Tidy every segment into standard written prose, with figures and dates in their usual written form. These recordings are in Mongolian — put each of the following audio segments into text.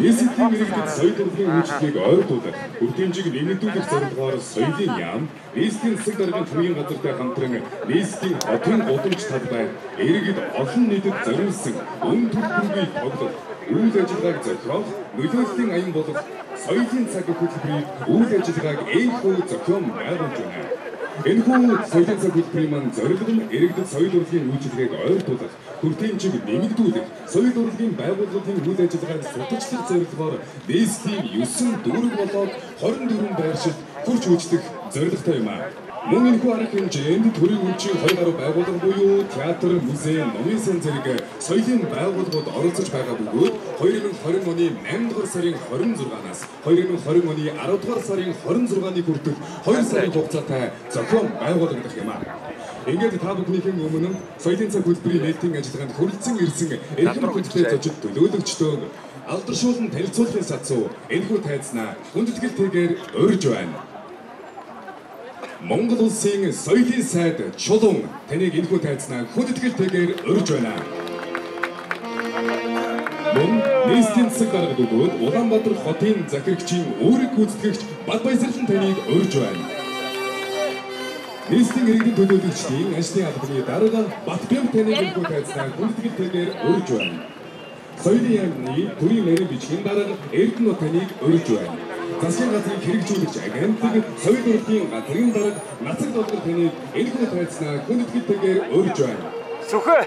Нийслэлийн иргэдэд соёл урлагийн үйлчлэгийг ойртуулах, хүртээмжийг нэмэгдүүлэх зорилгоор соёлын яам, нийслэлийн засаг даргын томьёон газартай хамтран нийслэлийн хотын гудамж талбай иргэд олон нийтэд зориулсан үн төлбөргүй тоглох, үйл ажиллагааг зохиох, нөлөөллийн аян болох соёлын цаг хөтөлбөрийг үйл ажиллагааг ийнхүү зохион байгуулж байна. Энэхүү соёлын цаг хөтөлбөрийн маань зорилго нь иргэдэд соёл урлагийн үйлчилгээг ойртуулах, хүртээмжийг нэмэгдүүлэх, соёл урлагийн байгууллагын үйл ажиллагааг сутагчлах зорилгоор нийслэлийн 9 дүүрэг болоод 24 байршилд хурж үйлчлэх зорилготой юм аа. Мөн энэхүү арга хэмжээнд төрийн өмчийн 20 гаруй байгууллага буюу театр, музей, номын сан зэрэг соёлын байгууллагууд оролцож байгаа бөгөөд 2020 оны 8 дугаар сарын 26-наас 2020 оны 10 дугаар сарын 26-ны хүртэл 2 сарын хугацаатай зохион байгуулагдах юм аа. Ингээд та бүхнийхэн өмнө соёлын цаг хөтөлбөрийн нээлтийн ажиллагаанд хүрэлцэн ирсэн эрхэм хүндэт зочид төлөөлөгчдөө алдаршуулан танилцуулахын сацуу энэхүү тайзнаа хүндэтгэлтэйгээр урьж байна. Монгол улсын соёлын сайд Чулуун таныг энэхүү тайзнаа хүндэтгэлтэйгээр урьж байна. Мөн нийслэлийн засаг дарга бөгөөд Улаанбаатар хотын захирагчийн үүрэг гүйцэтгэгч Батбаясарлан таныг урьж байна. Нийслэлийн иргэдийн төлөөлөгчдийн ажлын албаны дарга Батбяв таныг энэхүү тайзнаа хүндэтгэлтэйгээр урьж байна. Соёлын яамны төрийн нарийн бичгийн дарга Эрдэнэ таныг урьж байна. Засгийн газрын хэрэгжүүлэгч агентлаг соёл урлагийн газрын дарга Нацаг Долгор таныг энэхүү тайзнаа хүндэтгэлтэйгээр урьж байна. Сүхэ.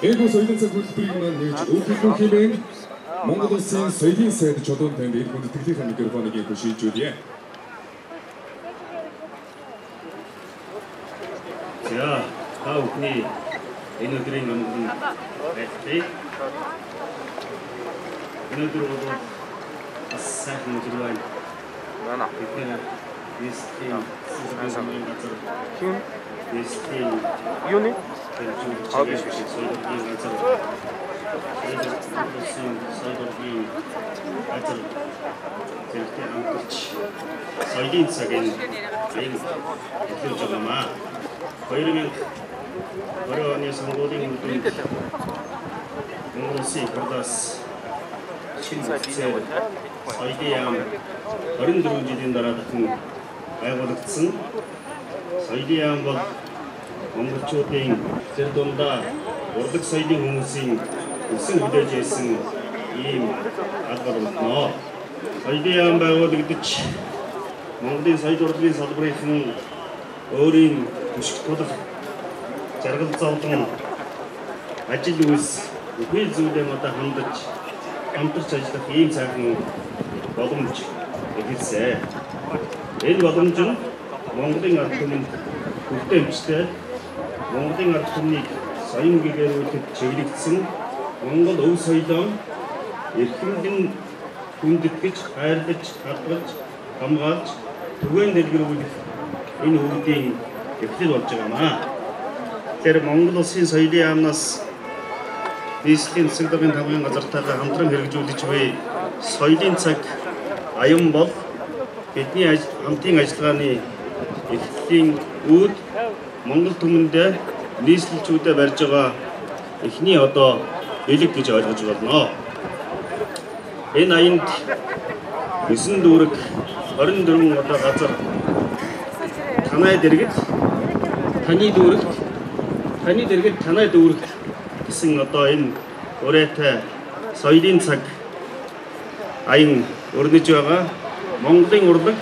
Энэхүү соёлын цаг хөтөлбөрийг маань нээж өгөх хэмээн Монгол улсын соёлын сайд Чулуун танд энэ хүндэтгэлийн микрофоныг энэхүү шийдвүүлье. За, та бүхний энэ өдрийн амглан байлтыг. Энэ өдөр бол бас сайхан өдөр байна. Бид нэр нийслэлийн засгийн газар Хин нийслэлийн юуны хэрэгжүүлэгч соёлын газар улсын соёл урлагийн газар зэрэгтэй хамтарч соёлын цаг энэ аян эхлэж байгаа юм аа. 2020 оны сонгуулийн үр дүнд Монгол улсын их хурлаас шинэ соёлын яам 24 жилийн дараа дахин байгуулагдсан. Соёлын яам бол монголчуудын зэр дундаа урлаг соёлын хүмүүсийн өсөн хүлээж ирсэн ийм алба болно. Соёлын яам байгуулагдаж Монголын соёл урлагийн салбарын өөрийн түшиг тулах жаргал зовлон ажил үйлс бүхий зүйлээ модоо хандаж хамтарч ажиллах ийм сайхан боломж эхэлсэн. Энэ боломж нь Монголын ард түмэнд хүртээмжтэй, Монголын ард түмнийг соён гэгэрүүлэхэд чиглэгдсэн Монгол өв соёлоо эрхэмлэн хүндэтгэж, хайрлаж, хадгалж, хамгаалж, түгээн дэлгэрүүлэх энэ үүдийн эхлэл болж байгаа юм аа. Тэгэхээр Монгол улсын соёлын яамнаас нийслэлийн засаг даргын тамгын газартайгаа хамтран хэрэгжүүлж буй соёлын цаг аян бол бидний хамтын ажиллагааны эхлэлийн үүд Монгол түмэндээ нийслэлчүүдэд барьж байгаа эхний одоо бэлэг гэж ойлгож болно. Энэ аянд 9 дүүрэг 24 одоо газар танай дэргэд таны дүүрэгт таны дэргэд танай дүүрэгт гэсэн одоо энэ урайтай соёлын цаг аян өрнөж байгаа. Монголын урлаг,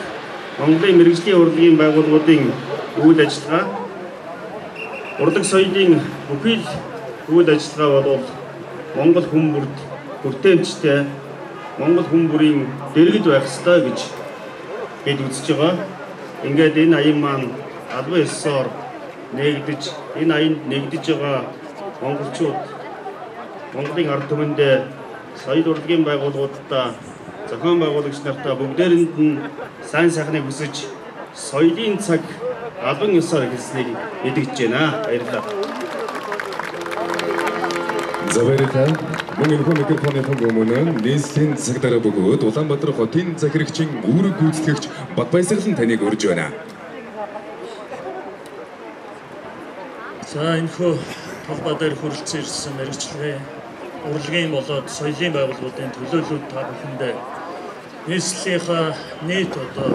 Монголын мэргэжлийн урлагийн байгууллагуудын үйл ажиллагаа, урлаг соёлын бүхий л үйл ажиллагаа бол Монгол хүн бүрд хүртээмжтэй, Монгол хүн бүрийн дэргэд байх ёстой гэж бид үзэж байгаа. Ингээд энэ аян маань албан ёсоор нэгдэж, энэ аянд нэгдэж байгаа монголчууд Монголын ард түмэндээ соёл урлагийн байгууллагуудаа зохион байгуулагч нартаа бүгдээрэнд нь сайн сайхныг хүсэж соёлын цаг албан ёсоор эхэлснийг мэдгэж байна. Баярлалаа. За баярлалаа. Мөн энэхүү микрофоныхон өмнө нийслэлийн засаг дарга бөгөөд Улаанбаатар хотын захирагчийн үүрэг гүйцэтгэгч Батбаясгалан таныг урьж байна. За энэхүү талбай дээр хүрэлцэн ирсэн мэргэжлийн урлагийн болоод соёлын байгууллагуудын төлөөлөлд та бүхэндээ нийслэлийнхаа нийт одоо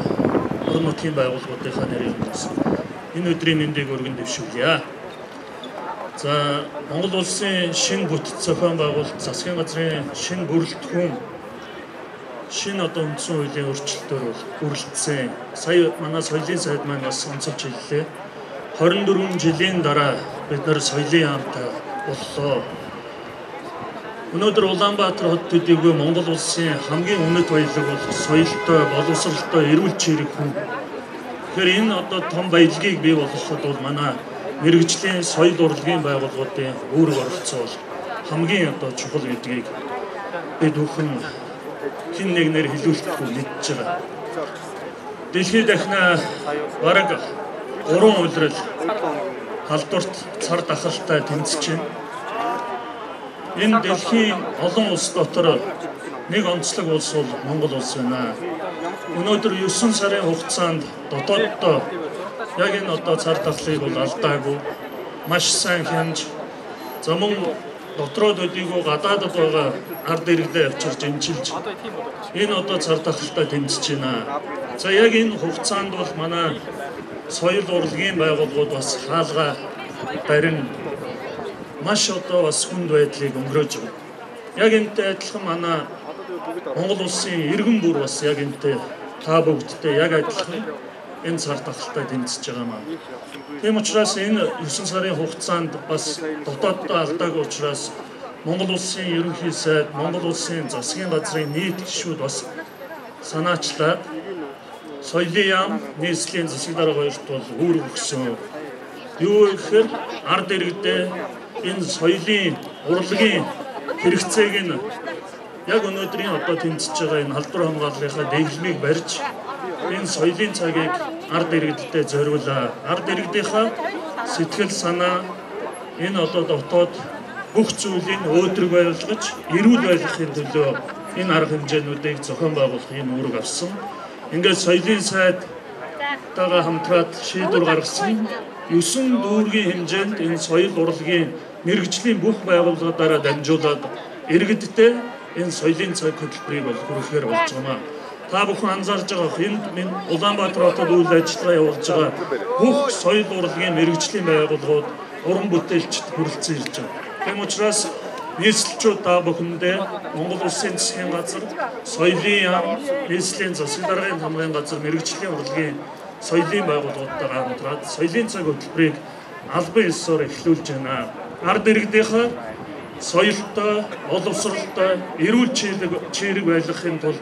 орон нутгийн байгууллагуудынхаа нэрээр бас энэ өдрийн мэндийг өргөн дэвшүүлье. За Монгол улсын шинэ бүтэц зохион байгуулалт засгийн газрын шинэ бүрэлдэхүүн шинэ одоо үндсэн хуулийн өөрчлөлтөөр бол үргэлжлэсэн. Сая манай соёлын сайд маань бас онцолж хэллээ. 24 жилийн дараа бид нар соёлын яамтай боллоо. Өнөөдөр Улаанбаатар хот төдийгүй Монгол улсын хамгийн үнэт баялаг бол соёлтой, боловсролтой, эрүүл чирэг хүн. Тэгэхээр энэ одоо том баялагийг бий болгоход бол манай мэргэжлийн соёл урлагийн байгууллагуудын үүрэг оролцоо бол хамгийн одоо чухал гэдгийг бид бүхэн хэн нэгнээр хэлүүлэхгүй мэдж байгаа. Дэлхийд дахина бараг 3 улирал халдварт цар тахалтай тэмцэж байна. Энэ дэлхийн олон улс дотор нэг онцлог улс бол Монгол улс байна. Өнөөдөр 9 сарын хугацаанд дотооддоо яг энэ одоо цар тахлыг бол алдаагүй маш сайн хянаж, за мөн дотроо төдийгүй гадаадд байгаа ард иргэдээ авчирч эмчилж энэ одоо цар тахалтай тэмцэж байна. За яг энэ хугацаанд бол манай соёл урлагийн байгууллагууд бас хаалга барин маш одоо бас хүнд байдлыг өнгөрөөж байгаа. Яг энэтэй адилхан манай Монгол улсын иргэн бүр бас яг энэтэй та бүгдтэй яг адилхан энэ цар тахалтай тэмцэж байгаа маа. Тийм учраас энэ 9 сарын хугацаанд бас дотооддоо алдаагүй учраас Монгол улсын ерөнхий сайд, Монгол улсын засгийн газрын нийт гишүүд бас санаачлаад соёлын яам, нийслэлийн засаг дарга хоёрт бол үүрэг өгсөн. Юу гэхээр ард иргэдээ энэ соёлын урлагийн хэрэгцээг нь яг өнөөдрийн одоо тэмцэж байгаа энэ халдвар хамгааллынхаа дэглэмийг барьж энэ соёлын цагийг ард иргэдтэй зориулаа. Ард иргэдийнхаа сэтгэл санаа энэ одоо дотоод бүх зүйлийг өөдрөг байлгаж, эрүүл байлгахын төлөө энэ арга хэмжээнүүдийг зохион байгуулах энэ үүрэг авсан. Ингээд соёлын сайдтайгаа хамтраад шийдвэр гаргасан. 9 дүүргийн хэмжээнд энэ соёл урлагийн мэргэжлийн бүх байгууллагуудаараа дамжуулаад иргэдтэй энэ соёлын цаг хөтөлбөрийг бол хүргэхээр болж байгаа. Та бүхэн анзаарч байгаа энд минь Улаанбаатар хотод үйл ажиллагаа явуулж байгаа бүх соёл урлагийн мэргэжлийн байгууллагууд уран бүтээлчд хүрэлцэн ирж байгаа. Тийм учраас нийслэлчүүд та бүхэндээ Монгол улсын засгийн газар, соёлын яам, нийслэлийн засаг даргын хамгааллын газар, мэргэжлийн урлагийн соёлын байгууллагуудтайгаа хамтраад соёлын цаг хөтөлбөрийг албан ёсоор эхлүүлж байна. Ард иргэдийнхээ соёлтой, боловсролтой, эрүүл чирэг байлгахын тулд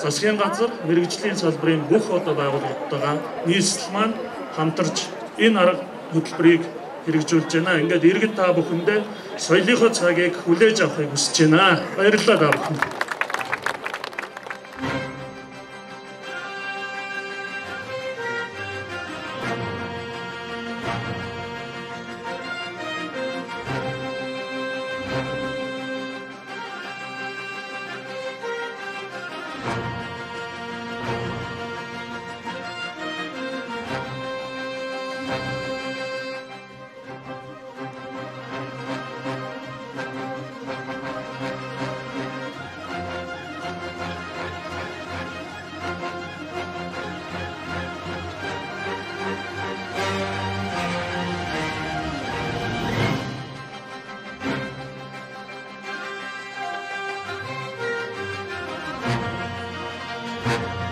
засгийн газар, мэргэжлийн салбарын бүх одоо байгууллагуудтайгаа нийслэл маань хамтарч энэ арга хөтөлбөрийг хэрэгжүүлж байна. Ингээд иргэд та бүхэндээ соёлынхоо цагийг хүлээж авахыг хүсэж байна. Баярлалаа та бүхэнд. You